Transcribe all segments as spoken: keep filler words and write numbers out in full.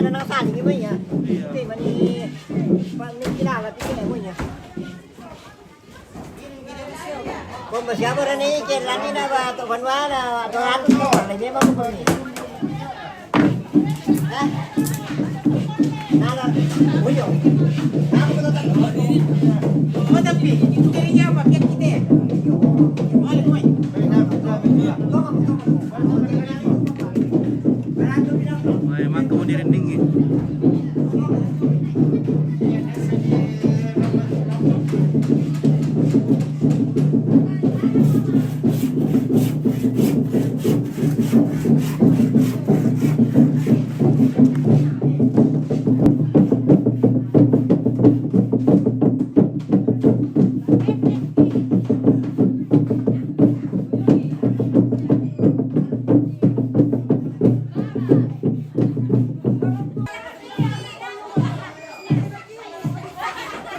Nang sali ni mo ya. Iya. Ito man ni, pa, ni kilala, di kilala mo ya. Kung ba siya mo rin eh, kailan ni na ba, to banwa na, to ato to, lagi mo ko. Ha? Nala, uyo. Ako na tayo. Matapi, kaya niya, papiyak kita eh. Mahal mo eh. Ay, man, tumudi rin ding eh.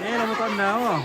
Eh, namutan na, oh.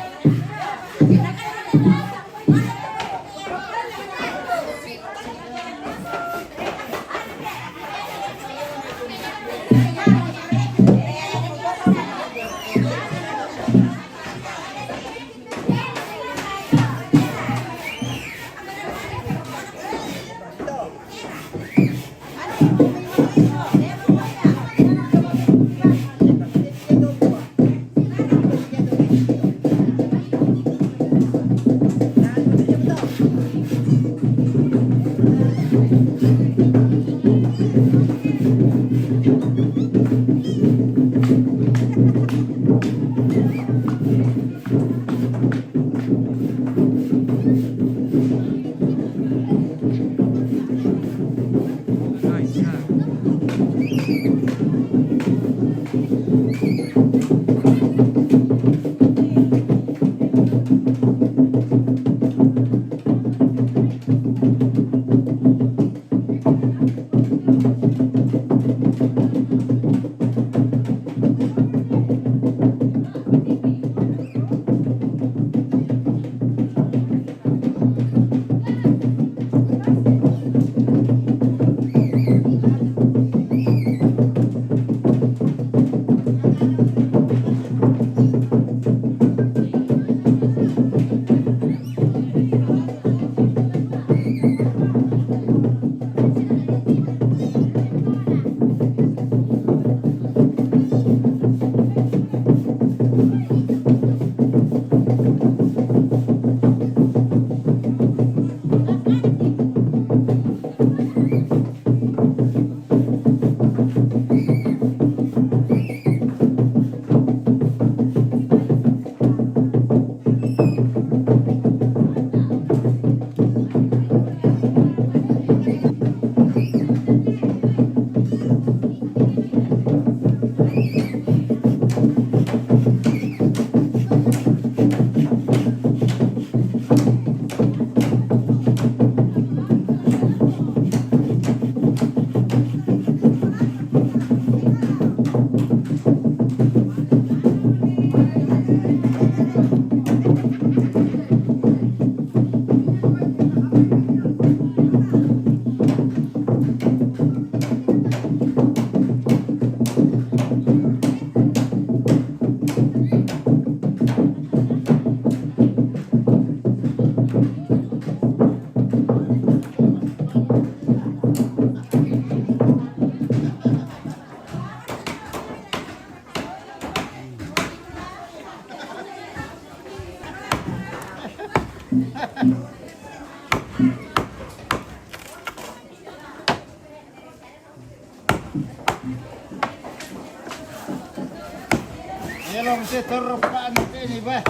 Elong si turuk pa ni ba?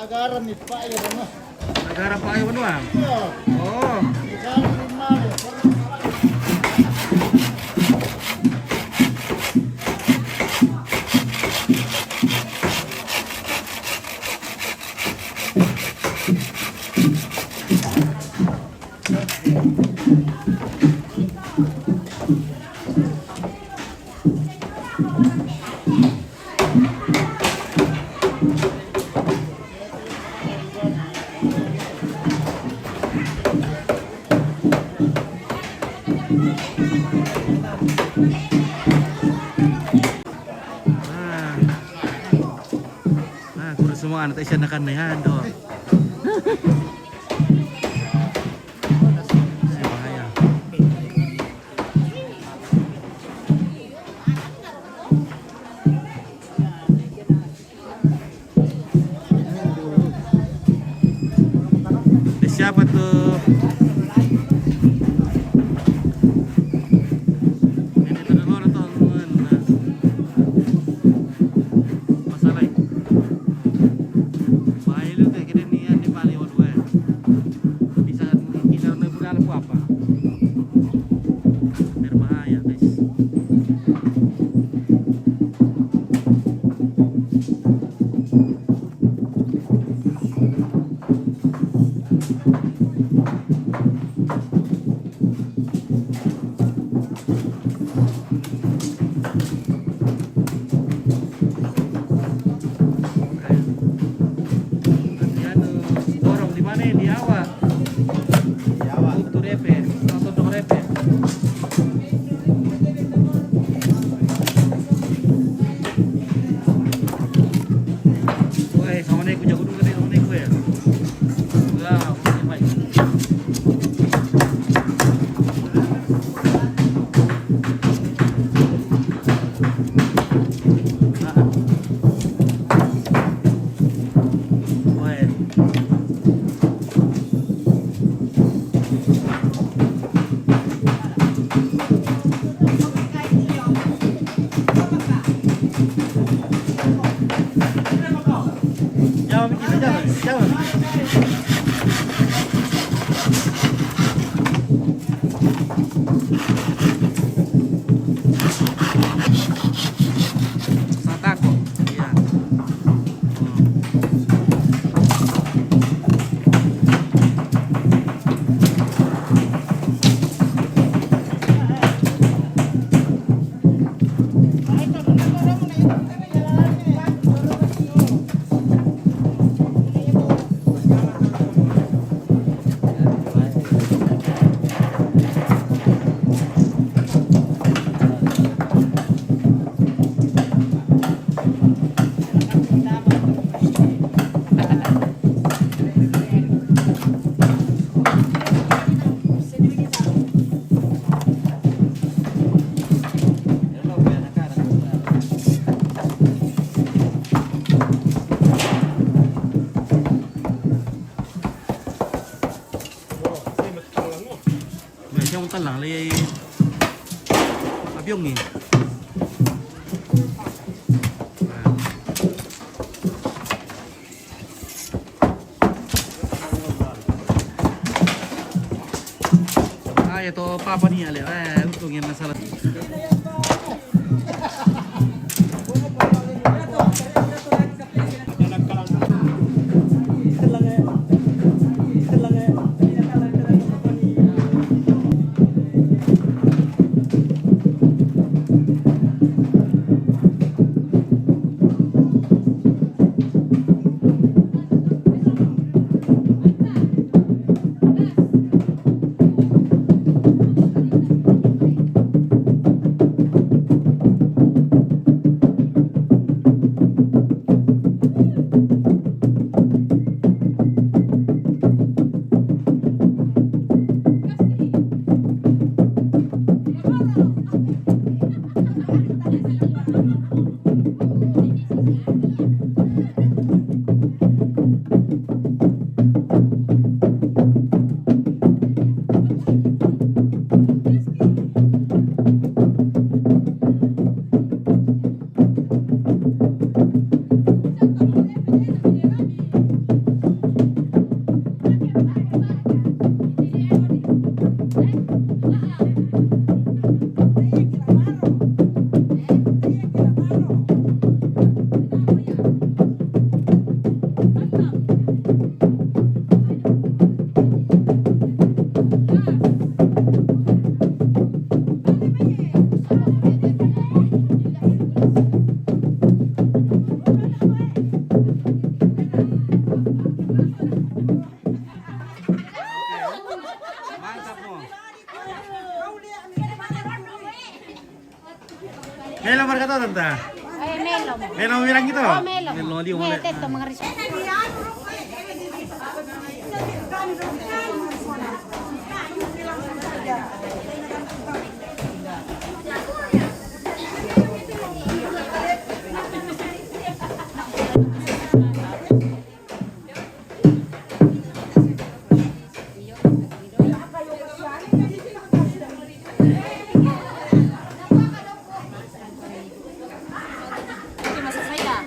Agaran ni pa ya ba? Agaran pa ya ba? Oh. Ah. Ah, kurang semua anak tak siap nak kena, ya, ando. Bahaya. Eh, siapa tuh? Ini tuh dulu tuh, nah. Masalah. Bahaya lu tuh, kita nih, yang di Bali, waduh, eh. Bisa, bisa naik budal apa? Berbahaya, guys. Anu, borong di mana? Di awak. Di awak. Untuk repe, langsung untuk repe. Woi, sama nih, aku jago dulu nih, sama nih gue. Wah, oke, baik. Ah. Woi. Jangan, jangan, jangan. Satako. Iya. Mai siamo talang lei avion ni. Ah, ya to papa ni ale. Eh, untung yang masalah. Melo marka to, tanta? Eh, melo. Melo mirang gitu? Oh, melo. Melo di mana? Mete to, mga ris-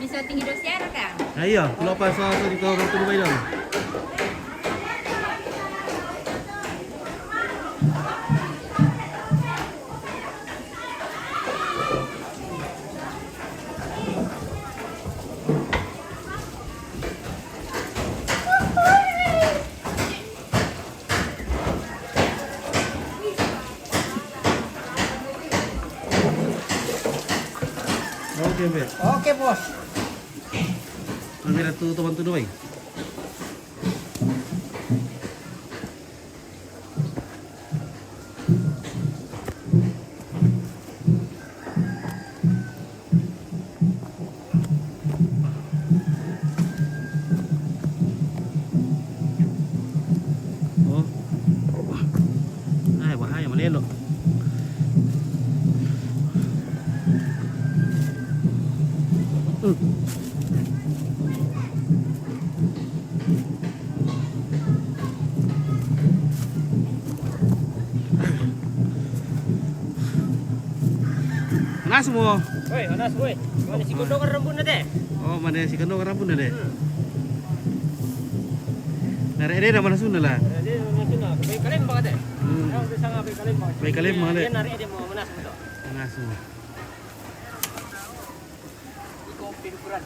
Bisa tinggi dos tiara kan? Ayo, kalau pas so, so di kau bertemu bayi dong. Oke, Mbak. Oke, Bos. Kami ratu teman tu doai. Oh. Ay, bahaya, malelo. Hmm. Manas mo. Oi, manas, oi. Mane si Kondong rambut na de. Oh, mane si Kondong rambut na de. Hmm. Nare de na manas na la. Nare de na manas na. Bai kalem ba de. Hmm. Yang bisa nga bai kalem ba. Bai kalem ba de. Dia nare de mo manas mo to. Manas mo. Iko pinkuran.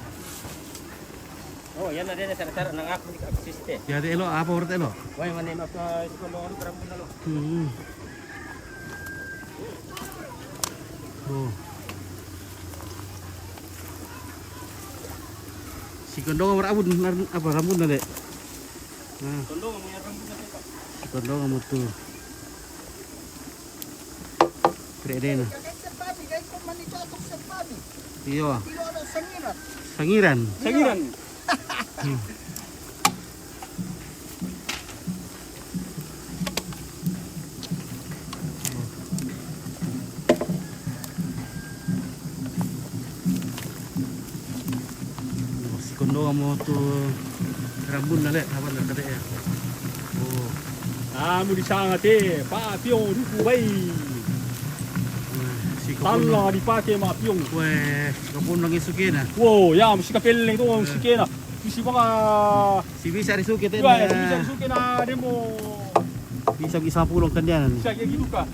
Oh, yan na din, sir, sir, nang ako ni ka-assist eh. Ya, de elo, apa urut elo? Wai, mane mas ka ito ko lo, ano, karambun na lo. Hmm. Oh. Si Kondong marabun, nar-, apa, rambun na de. Nah. Kondong mo yan rambun na de. Si Kondong mo tu. Pwede na. Iyo. Sangiran. Sangiran. Hmm. Si Kondong mo tu rambun na le, apa na kade ya. Oh. Amu di sanga te, pa piong ruku bai. Weh, si Kondong. Talla dipake ma piong. Weh, si Kondong isuke na. Wo, ya, mesti kapel tu, mesti kena. Mesti baka. Si bisa isuke te. Wah, ya, si bisa isuke na demo. Bisa bisa pulang kandianan. Bisa kayak gitu kah?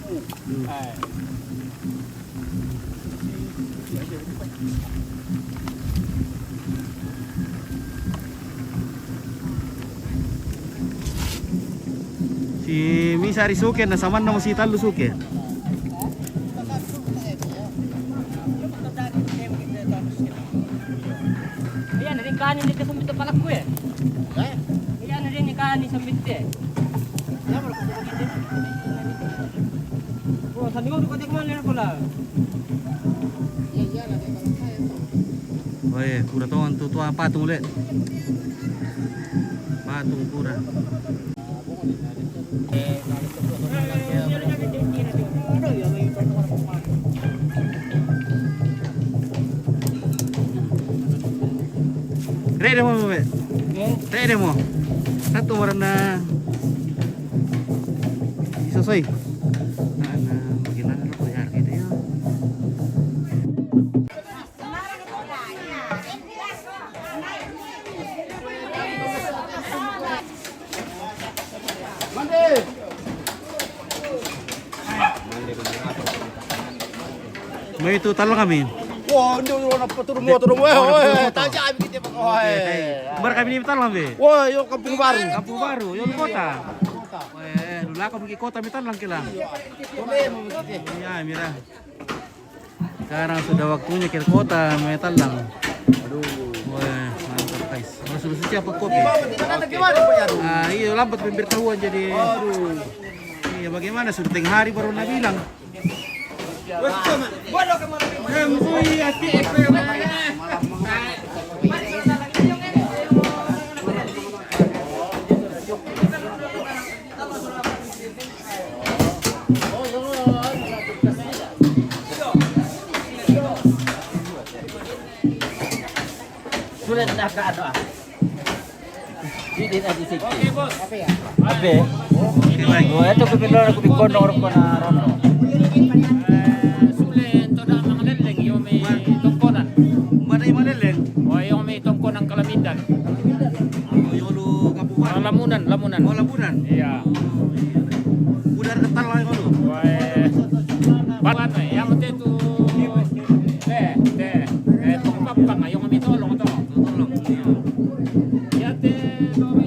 Hmm. Eh. Si misa ari suke na samanna mo si tallu suke. Iya, na rin kanin dito sa mito palakwe. Ha? Iya, na rin kanin sa mito. Oh, sa lima ko tek man ko la. Oye, pura tongan tu tua patung le. Patung pura. Rede mo, be. Rede mo. Satu orang na. Isosoy. Ana, bagaimana lo ko ya, gitu ya. Mai tu tallang kami. Wah, ini udah apa turun motor, wah, wah, tajam gitu, Pak. Wah, eh. Bar kami ni tallang be. Wah, yo Kampung Baru. Kampung Baru, yo kota. Wah, dulu aku pergi kota mi tallang kila. Iya, mira. Sekarang sudah waktunya ke kota, mai tallang. Aduh. Wah, mantap, guys. Kalau sudah siap kopi. Ini Bapak tidak ada gimana, Pak Yarul? Ah, iya, lambat pemberitahuan jadi. Aduh. Iya, bagaimana sudah tengah hari baru na bilang. Sulit na ka ano ah. Di din adi sige. Oke, bos. Abe. Oke, baik. Oh, ito ko pinoro ko bikono ko na rono. Eh, sule to da mga leleng, yo may tungkonan. Mana yung mga leleng? O, yo may tungkonan Kalamitan. Oh, yung lo kapuan. Ah, Lamunan, Lamunan. Oh, Lamunan. Iya. Udar ketal lah yung lo. Wah, eh. Balan, eh. Yang penting tu, eh, eh, eh, pengkapang, yung kami tolong to. Tolong. Iya. Yate, dori.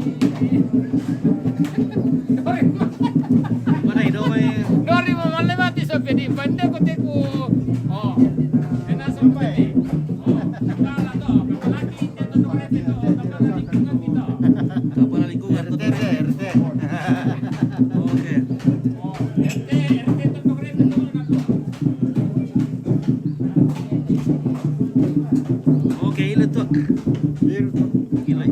Dori. Mana itu, Mai? Dori mo male mati so pedi pande ko teku. Oh. Ena so pedi. Oh. Kepala to, kepala lagi, dia to, to, to, to, kepala lingkungan kita. Kepala lingkungan to. R T, R T. Oke. Oh, R T, R T to, to, to, to, to. Oke, ile tuak. Ile.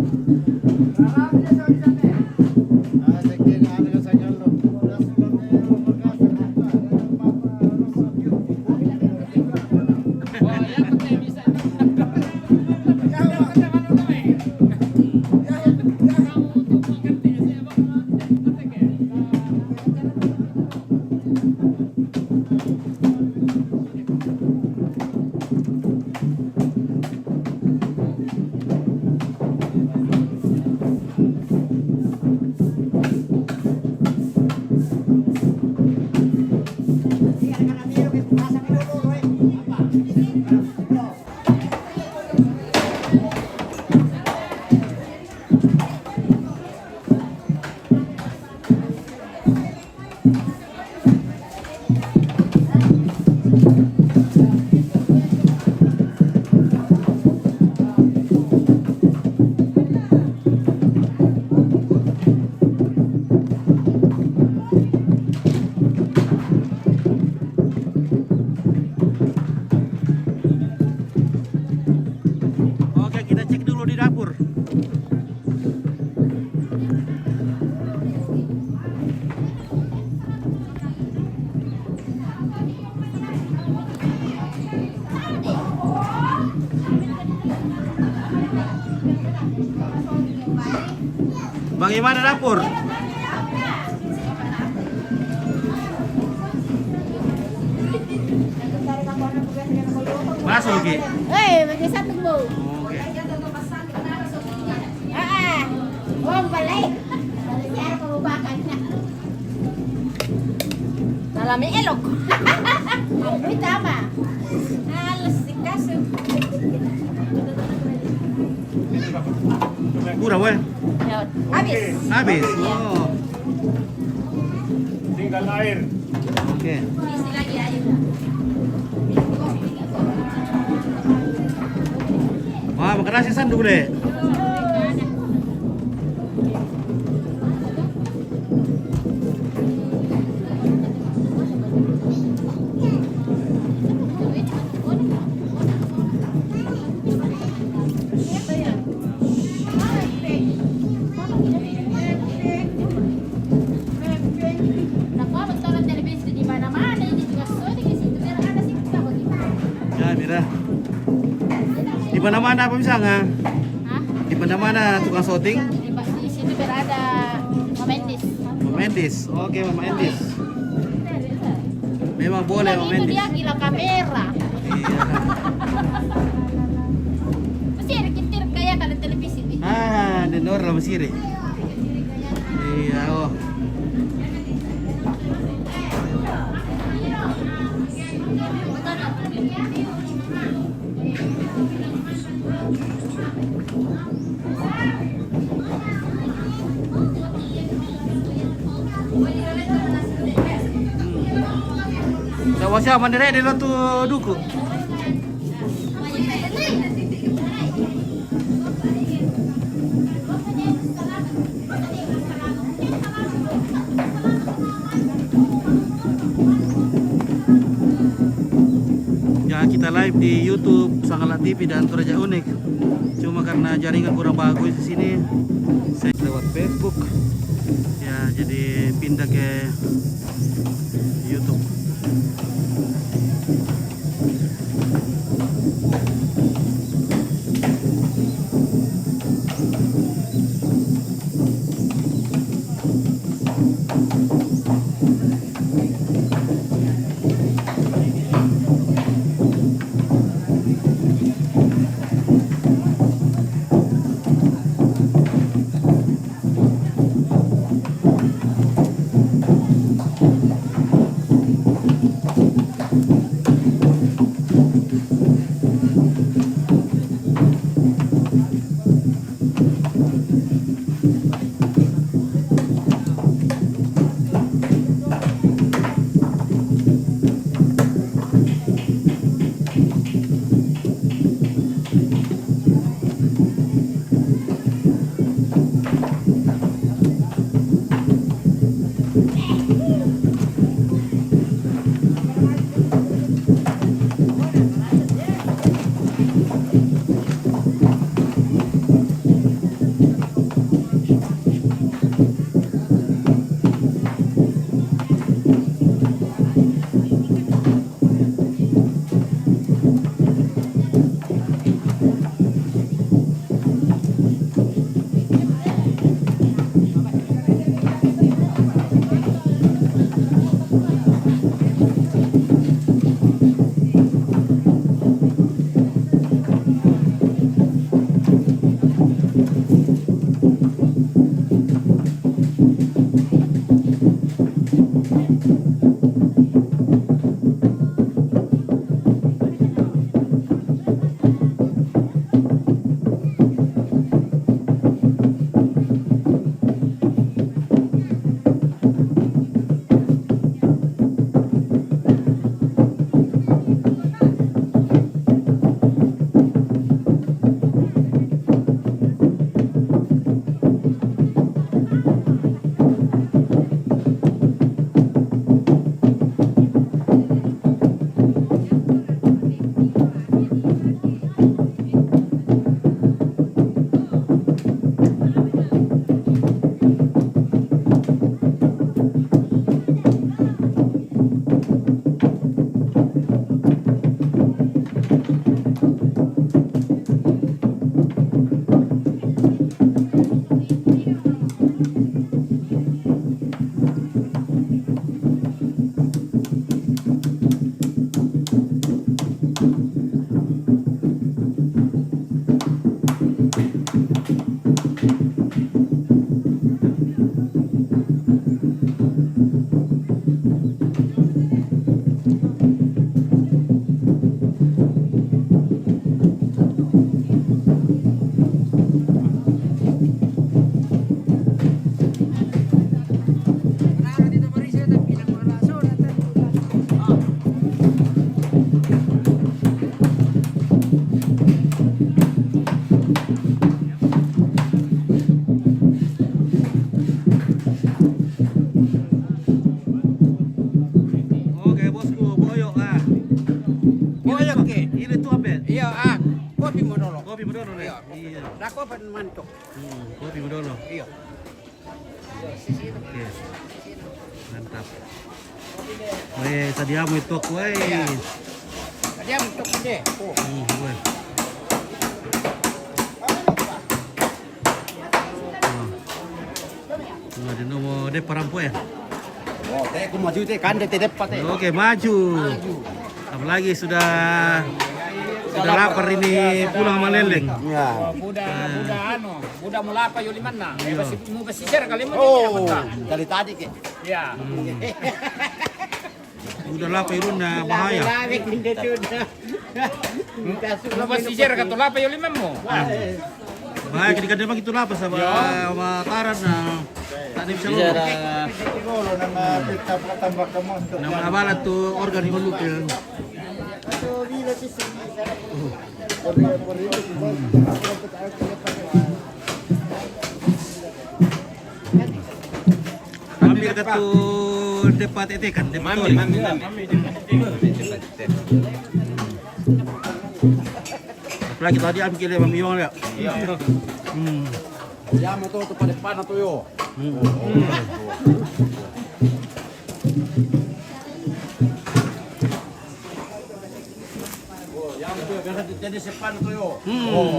Oke, kita cek dulu di dapur. Bagaimana dapur? Masuk, Ki. Eh, bagi satu, Bu. Oke. Ah, ah. Oh, balai. Balai siapa kamu makan? Alam elok. Uy, tama. Alas, sikaso. Kurang, weh? Ya, habis. Habis. Oh. Tinggal air. Oke. Isi lagi air. Wah, makan nasi sanduk deh. Nakuha mo to ng television, di ba naman? Hindi ko so, di kasi ito, pero ano, sige, di ba? Ya, mira. Di ba naman na, pamisang, ha? Ha? Di ba naman na tukang shooting? Di ba, di sino, pero ada, Mama Entis. Mama Entis. Oke, Mama Entis. Memang boleh, Mama Entis. Itu dia gila kamera. Iya. Masih ada kintir kayak kalau televisi. Ah, denor lah masih deh. Iya, oh. Sa wasa mandere de lo tu duku. Kita live di YouTube Sanggalang T V dan Toraja Unik. Cuma karena jaringan kurang bagus di sini, saya lewat Facebook. Ya, jadi pindah ke YouTube. Oke, bosku, boyok ah. Boyok ke? Ile tu apa? Iya, ah, kopi mo dolo. Kopi mo dolo, ne? Iya. Iya. Dah kopi mantok. Hmm, kopi mo dolo. Iya. Oke. Mantap. Weh, tadi amo itu, weh. Iya. Tadi amo itu deh. Oh. Hmm, weh. Nah, di nomor dia parampu ya. Oh, teh, aku maju teh, kan, teh, teh, depan, teh. Oke, maju. Maju. Apalagi sudah, sudah lapar ini, pulang sama leleng. Ya. Oh, udah, udah anu, udah mau lapar, Yuliman, nah. Iya. Mau besi-, mau besi-, kali mau. Oh, dari tadi, ke. Iya. Hmm. Udah lapar, Yulun, nah, bahaya. Lari-lari, kita sudah. Mau besi-, kata lapar, Yuliman, mau. Bahaya, kita kadang gitu lapar, sama, iya, sama Taran, nah. Tak ada bisa. Iya, lolo. Dah. Nama abala tu organ di Maluku, ya. Hampir ke tu depa tetekan, depa. Mami, mami, mami. Lagi tadi am kile mamiong le. Iya. Hmm. Ya, mo to, to pada pana to yo. Hmm. Oh, ya, mo to, biasa di tadi sepan to yo. Hmm. Oh.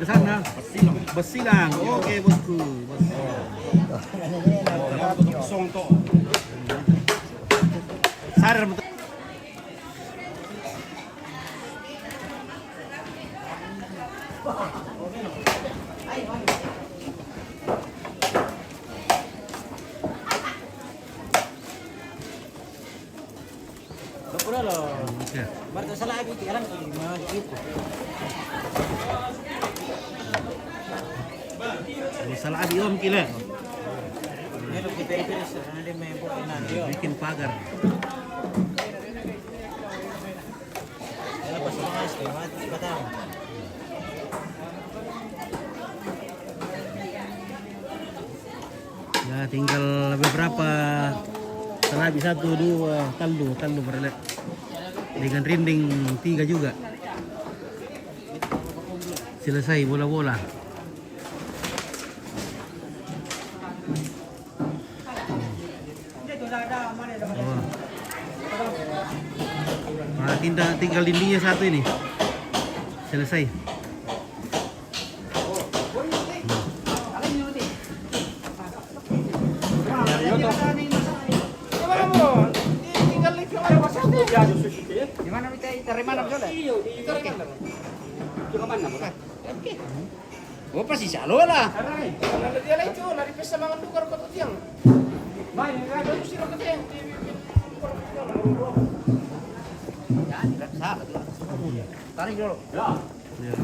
Di sana. Besilang. Oke, bosku. Bos. Sadar betul. Oke. Baru salah abi, sekarang mau gitu. Salah abi om kile. Ini lo kita itu, ada main bola, nah, dia. Bikin pagar. Ya, tinggal beberapa, salabi satu, dua, tallu, tallu berle. Dengan rinding tiga juga. Selesai bola-bola. Oh. Nah, tinggal, tinggal dindingnya satu ini. Selesai. Di mana kita, dari mana, Bro? Oke. Oh, pasi sa lola. Karena dia lah itu, lari pesta mangan duka rokok tiang. Main, ada tu si rokok tiang. Ya, tidak salah tu. Tarik dulu. Ya. Ya.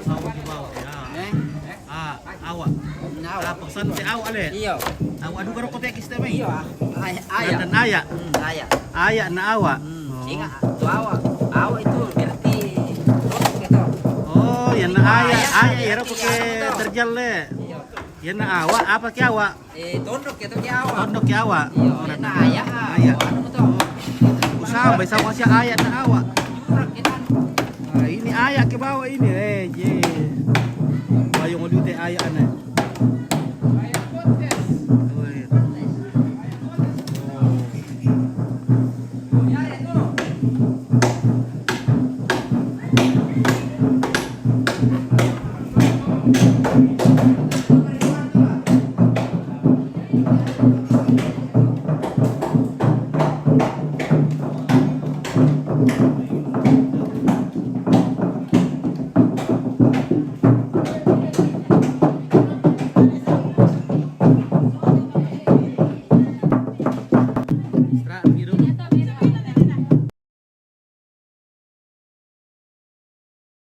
Awa di bawah, ya. Eh? Ah, awa. Awa. Ah, pesan si awa le. Iyo. Awa duka rokok teh kista mai. Iyo, ah. Ay-, aya. Dan aya. Hmm, aya. Aya na awa. Hmm. Oh. Ingat, tu awa. Awa itu berarti terus gitu. Oh, ya na aya, aya, aya, ya rokok ke terjal le. Iyo. Ya na awa, apa ke awa? Eh, tondok ya, tondok ya, awa. Tondok ya, awa. Iyo, oh, ya na aya. Aya. Anu to. Usaha, bisa masih aya na awa. Jurak kita. Nah, ini aya ke bawah ini, eh, je. Bayu mau dute aya ane. Woi.